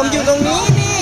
ผมอยู่ตรงนี้นี่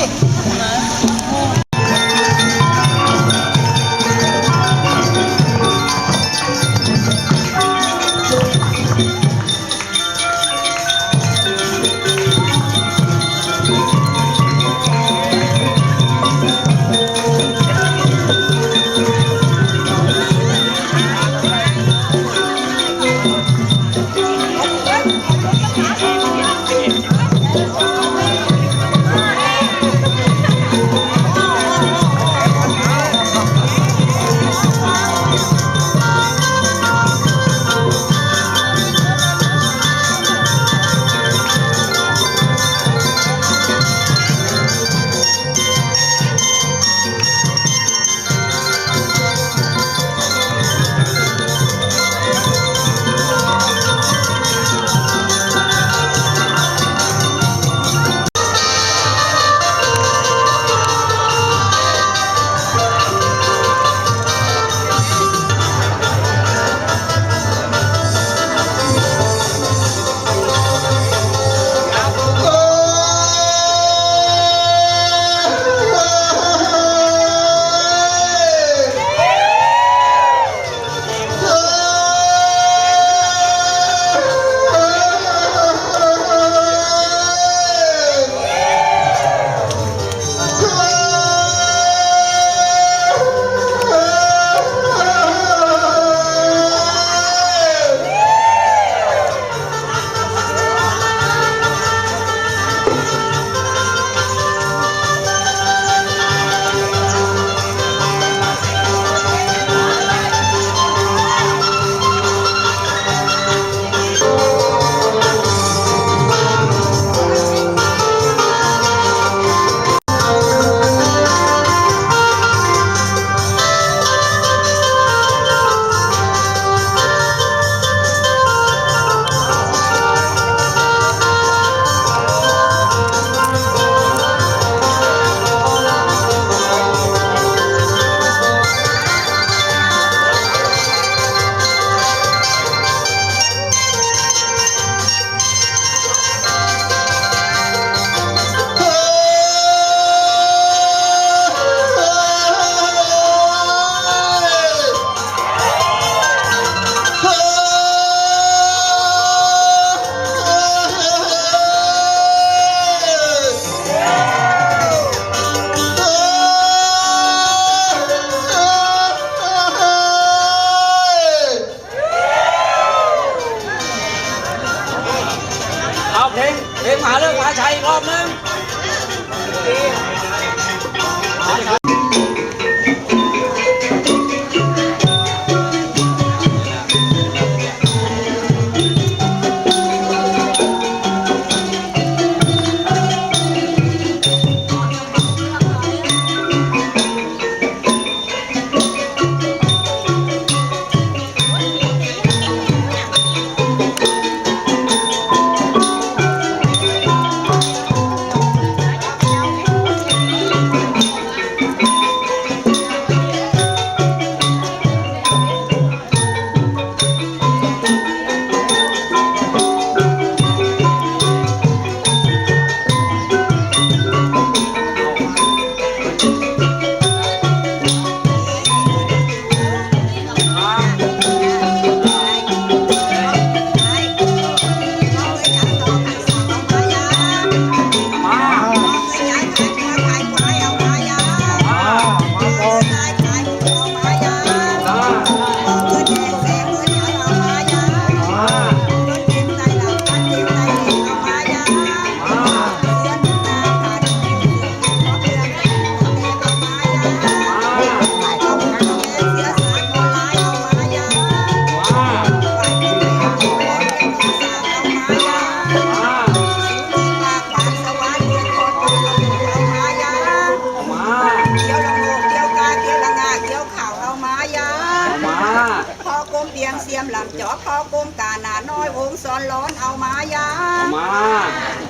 ສຽມລຳຈອກ ພໍ່ກົມກາໜ້ານ້ອຍ ວົງສອນຫຼອນ ເອົາມາຢາມ ເອົາມາ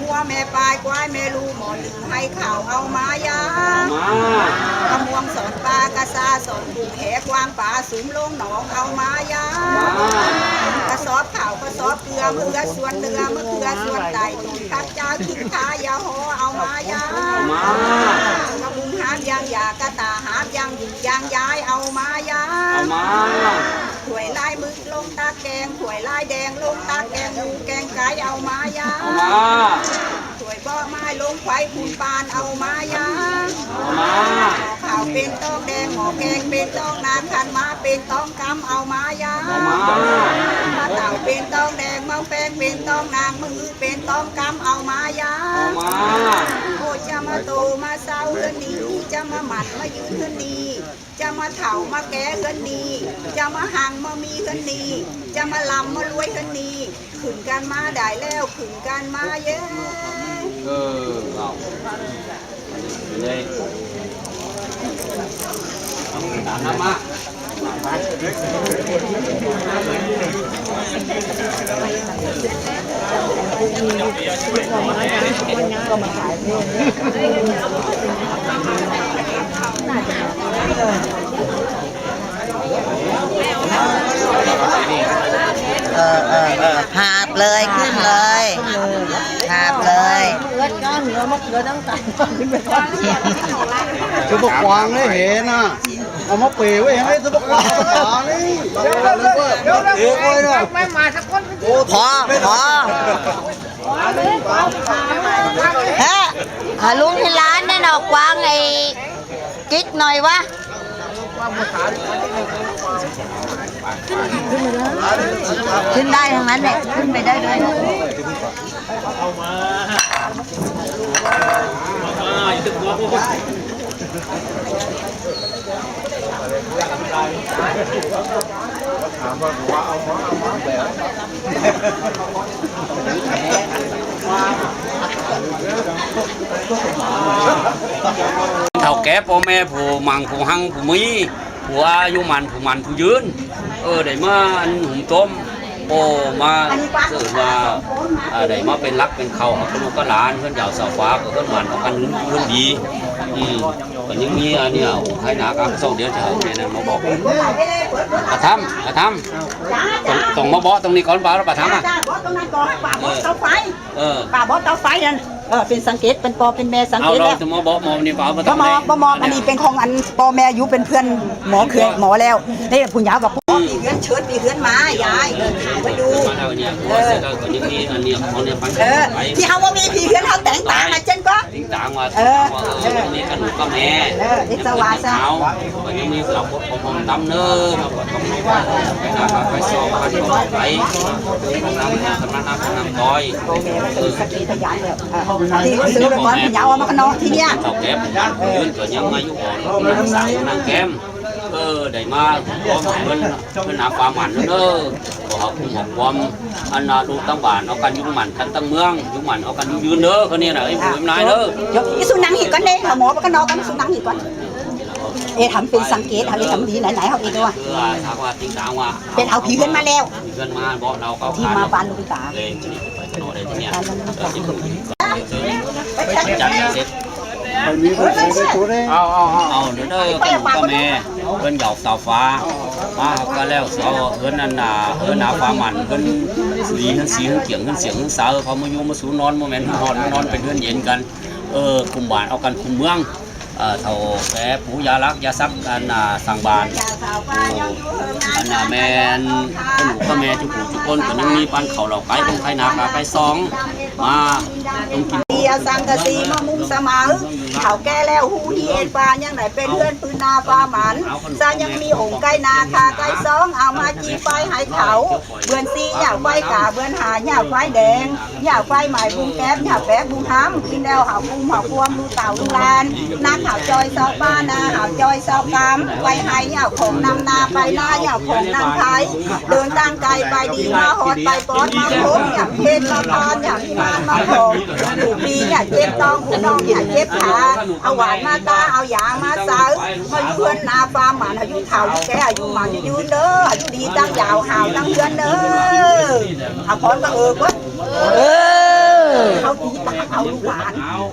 ງົວແມ່ປາຍ ຄວາຍແມ່ລູ ໝໍໜຶ່ງໄຮ່ຂາວ ເອົາມາຢາມ ເອົາມາ ກະມ່ວງສອນປາ ກະຊາສອນກຸ້ງ ແຫກວ້າງປາ ສຸມລົງໜອງ ເອົາມາຢາມ ເອົາມາ ກະສອບເຂົ້າ ກະສອບເກືອ ມະເຂືອສວນເໜືອ ມະເຂືອສວນໃຕ້ ຕົ້ນຜັກຈາ ຂີງຄາ ຢາຫໍ ເອົາມາຢາມ ເອົາມາ ກະບຸງຫາມຢາງຢາ ກະຕ່າຫາມຢາງຢາງຢາຍ ເອົາມາຢາມ ເອົາມາ ຖ້ວຍລາຍໝຶກລົງຕັກແກງ ຖ້ວຍລາຍແດງລົງຕັກແກງ ໝູແກງໄກ່ເອົາມາຢາມ ເອົາມາ ຖ້ວຍເບາະໄມ້ລົງໄຟພຸ້ນປານເອົາມາຢາມ ເອົາມາ ໝໍ້ຂາວເປັນຕອງແດງ ໝໍ້ແກງເປັນຕອງນາງ ຂັນໝາເປັນຕອງກຳເອົາມາຢາມ ເອົາມາ ປາເຕົ່າເປັນຕອງແດງ ໝາກແຟງເປັນຕອງນາງ ໝາກອຶເປັນຕອງກຳເອົາມາຢາມ ເອົາມາ ໂອ້ ຈະມາໂຕມາເຊົາເຮືອນນີ້ ຈະມາໝັ້ນມາຍືນເຮືອນນີ້ ຈະມາເຖົ້າມາແກ່ເຮືອນນີ້ ຈະມາຮັ່ງມາມີເຮືອນນີ້ ຈະມາລ່ຳມາລວຍເຮືອນນີ້ ຂຶ້ນກັນມາໄດ້ແລ້ວ ຂຶ້ນກັນມາເດີ້ ເອີ ເອົາ ເລີຍ ເອົາ ຕາມມາ ເອີ ເອີ ເອີ ຫາບເລີຍ ຂຶ້ນເລີຍ ຫາບເລີຍ ເກືອກາງເຫຼືອມາເກືອທັງກັນ ຄືບໍ່ກວາງເລີຍເຫັນນະ ເອົາມາເປໄວ້ໃຫ້ ຄືບໍ່ກວາງ ນີ້ ດຽວ ດຽວ ດຽວ ດຽວ ເອີ ໄວ້ນະ ພໍ ພໍ ເອີ ຫາລຸງໃຫ້ຫຼານແນ່ນອກ ກວາງໄອ້ ກິກໜ້ອຍວະ ຂຶ້ນໄດ້ທັງນັ້ນແຫຼະ ຂຶ້ນໄປໄດ້ເລີຍ ຖາມວ່າ ວ່າເອົາມາ ເອົາມາແບບ ເຖົ້າແກ່ພໍ່ແມ່ ຜູ້ໝັ້ງຜູ້ຮັ່ງຜູ້ມີ ຜູ້ອາຍຸໝັ້ນ ຜູ້ໝັ້ນຜູ້ຍືນ ເອີ ໄດ້ມາອັນຫຸ້ມຕົ້ມ ໂອ້ ມາ ເອີ້ນວ່າ ເອີ ໄດ້ມາເປັນຫຼັກເປັນເຄົ້າໃຫ້ກັບລູກກັບຫຼານ ເຮືອນຢາວເສົາຟ້າ ກໍເຮືອນໝັ້ນ ເອົາກັນເຮືອນດີ ອືມ ກໍຍັງມີອັນນີ້ ໄຖນາການສົ່ງ ດຽວຈະໃຫ້ແມ່ນັ້ນມາບອກ ປາທຳ ປາທຳ ຕ້ອງ ຕ້ອງມາເບາະຕົງນີ້ກ່ອນ ປາ ປາທຳ ເອີ ເອີ ປ້າບໍ່ເຕົາໄຟນັ້ນ ເອີ ເປັນສັງເກດ ເປັນພໍ່ເປັນແມ່ສັງເກດແລ້ວ ເອົາ ບໍ່ເມາະ ບໍ່ເມາະ ອັນນີ້ເປັນຂອງອັນພໍ່ແມ່ຢູ່ ເປັນເພື່ອນໝໍເຄືອໝໍແລ້ວ ນີ້ຜູ້ຍາວກັບ ອືມ ມີເຮືອນເຊີດ ມີເຮືອນມາ ຍາຍ ເອີ ມາດູ ເອີ ທີ່ເຮົາບໍ່ມີ ຜີເຮືອນເຮົາແຕ່ງຕາມາ ເຊັ່ນກໍ ເອີ ມີກັບລູກກັບແມ່ ເອີ ເຮັດສະຫວ່າງຊະ ກໍຍັງມີເຮົາຄົນຂອງເຮົານຳເດີ ເຮົາກໍຕ້ອງໄປນຳໄປຊອກກັນໄປ ນຳນຳນຳນຳຕ້ອຍ ພໍ່ແມ່ກໍເປັນສັກຂີພະຍານແລ້ວ ເອີ ທີ່ເຮົາຊື້ໄປກ່ອນ ເຮົາເອົາມາຂ້າງນອກທີ່ເນຍ ເຖົ້າແກ່ຜູ້ຍືນກໍຍັງມາຢູ່ບໍ່ ນາງສາວນາງແກ້ມ ເອີ ໄດ້ມາຮ່ວມເພິ່ນ ເພິ່ນນາຟ້າໝັ້ນເດີ ຂໍຮັບຮູ້ຮັບຄວາມ ອັນນາ ລູກທັງບ້ານ ເອົາກັນຢູ່ໝັ້ນກັນທັງເມືອງ ຢູ່ໝັ້ນເອົາກັນຢູ່ຍືນເດີ ຄັນນີ້ນະ ໄອ້ຜູ້ນາຍເດີ ອີ່ສຸນັ່ງອີກກ່ອນເດ້ ເອົາໝໍໄປຂ້າງນອກກ່ອນ ສຸນັ່ງອີກກ່ອນ ເອີ ທຳເປັນສັງເກດ ເຮົາເຮັດທຳດີ ໄຫຼໆ ເຮົາເຮັດວ່າ ເປັນເອົາຜີເຮືອນມາແລ້ວ ເຮືອນມາເບາະເລົ່າເຂົາ ທີ່ມາບ້ານລູກຕາ ເອີ ຈັດເສັດ ເອົາ ເອົາ ເອົາ ເດີ ກັບລູກກັບແມ່ ເຮືອນຢາວເສົາຟ້າ ມາກໍແລ້ວ ເອົາເຮືອນນັ້ນນະ ເຮືອນນາຟ້າໝັ້ນ ເຮືອນສີ ເຮືອນສີ ເຮືອນກຽງ ເຮືອນສຽງ ເຮືອນເຊົາ ເຂົາມາຢູ່ມາສູນນອນ ບໍ່ແມ່ນເຮືອນຮ້ອນ ນອນເປັນເຮືອນເຢັນກັນ ເອີ ຄຸ້ມບ້ານເອົາກັນຄຸ້ມເມືອງ ເອີ ເຖົ້າແກ່ປູ່ຍ່າຫຼັກຍ່າສັກ ອັນນາ ສ້າງບ້ານ ອັນນາ ແມ່ນ ພໍ່ແມ່ທຸກຜູ້ທຸກຄົນ ກໍຍັງມີປານເຂົ້າເຫຼົ້າໄກ່ ຂອງໄທນາກາໄກ່ສອງ ມາຕົ້ມກິນ ເດຍສັງກະສີມາມຸງສະເໝີ ເຖົ້າແກ່ແລ້ວຫູຫີເອັນປາ ຍັງໄດ້ເປັນເຮືອນພື້ນນາຟ້າໝັ້ນ ຊະຍັງມີອົງໄກ່ນາຄາໄກ່ສອງ ເອົາມາຈີ່ໄຟໃຫ້ເຂົາ ເດືອນສີ່ຍ່າໄຟກາ ເດືອນຫ້າຍ່າໄຟແດງ ຍ່າໄຟໄໝ້ບຸງແກັບ ຍ່າແປກບຸງຫຳ ກິນແລ້ວຫາວກຸ້ມຫາວກວມ ລູກເຕົ້າລູກຫຼານ ນາຂາວຈ່ອຍຊອກປາ ນາຫາວຈ່ອຍຊອກກຳ ໄປໄຮ່ຍ່າຂອງນຳນາ ໄປນາຍ່າຂອງນຳໄພ ເດີນທາງໄກໄປດີ ມາຮອດໄປປອດ ມາພົບຍ່າເພັດມາພານ ຍ່າພິມານມາຂອງ ຜູ້ປີຍ່າເຈັບທ້ອງ ຜູ້ນ້ອງຍ່າເຈັບຂາ ເອົາຫວານມາຕາ ເອົາຢາມາໃສ່ ມາຢູ່ເຮືອນນາຟາມ ອາຍຸເຖົ້າແກ່ອາຍຸໝັ້ນຍືນເດີ ອາຍຸດີຕັ້ງຍາວຫາວຕັ້ງເຮືອນເດີ ອາພອນກໍເອີເບິດ ເອີ ເຮົາຕີປາກເອົາລູກຫຼານ ເອົາ